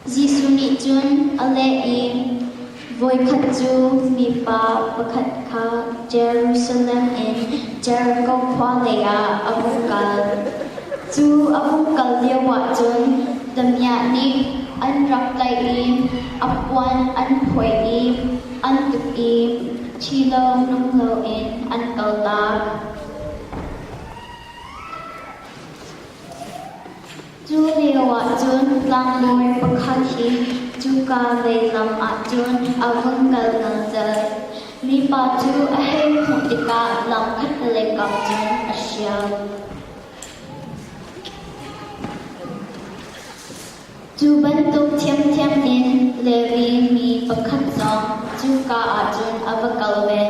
Jesuh nih cun a leh i, Voikhat cu mipa pakhat kha Jerusalem in Jeriko khua leiah a vung kal. Cu a vung kal lioah cun damiah nih an rak tlaih i a puan an phoih i an tuk i thi lo nung loin an kaltak. Cu lioah cun tlangbawi pakhat hi cuka lei lam ah cun a vung kal ngelcel. Mipa cu a hei hmuh tikah lam khattelei kam cun a hrial. Cu bantuk ṭhiamṭhiam in Levi mi pakhat zong cuka ah cun a va kal ve.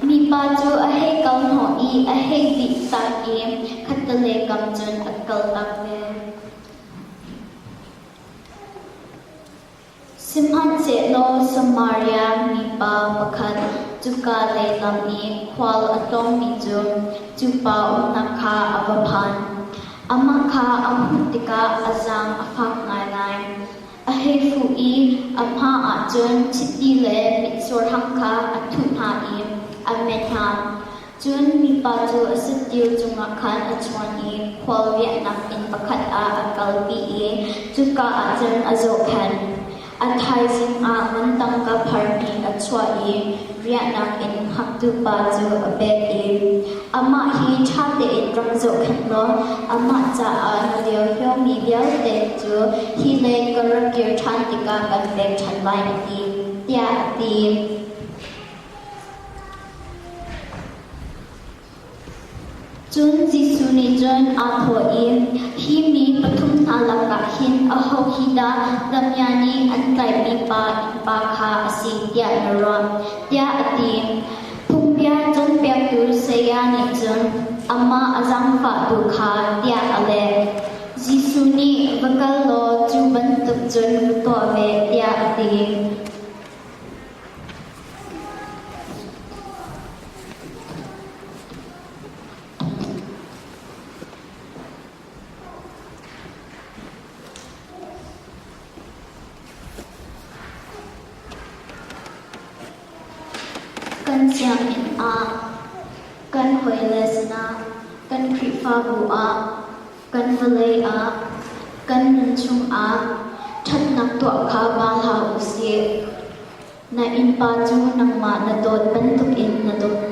Mipa cu a hei kal hnawh i a hei bihtak i khattelei kam cun a kaltak ve. Sihmanhsehlaw Samaria mipa pakhat cuka lei lam i khual a tlawngmi cu cu pa umnak kha a va phan. Amah kha a hmuh tikah a zaang a fak ngaingai. A hei fuh i a hma ah cun chiti le mitsur hang kha a thuh hna i a met hna. Cun mipa cu a saṭil cungah khan a chuan i khual riahnak inn pakhat ah a kalpi i cuka ah cun a zohkhenh. A thaizing ah ngun tangka pharmi a chuah i riahnak inn hngaktu pa cu a pek i, Amah hi ṭha tein rak zohkhenh law amah caah na liohiomi vialte cu hi lei ka rak kir ṭhan tikah kan pek ṭhan lai, a ti, tiah a ti. Cun Jesuh nih cun aa thawh i, Hi mi pathum hna lakah hin aho hi dah damiah nih an tlaihmi pa innpa kha a si tiah na ruah? tiah a ti. Phungbia cawnpiaktu saya nih cun, Amah a zaangfahtu kha, tiah a leh. Jesuh nih, Va kal law cu bantuk cun va tuah ve, tiah a ti. Kan sianginn ah, kan hawile sinah, kan Khrihfabu ah, kan vawlei ah, kan nun chungah ṭhatnak tuah kha ba hlah u sih. Na innpa cu nangmah na dawt bantukin na dawt.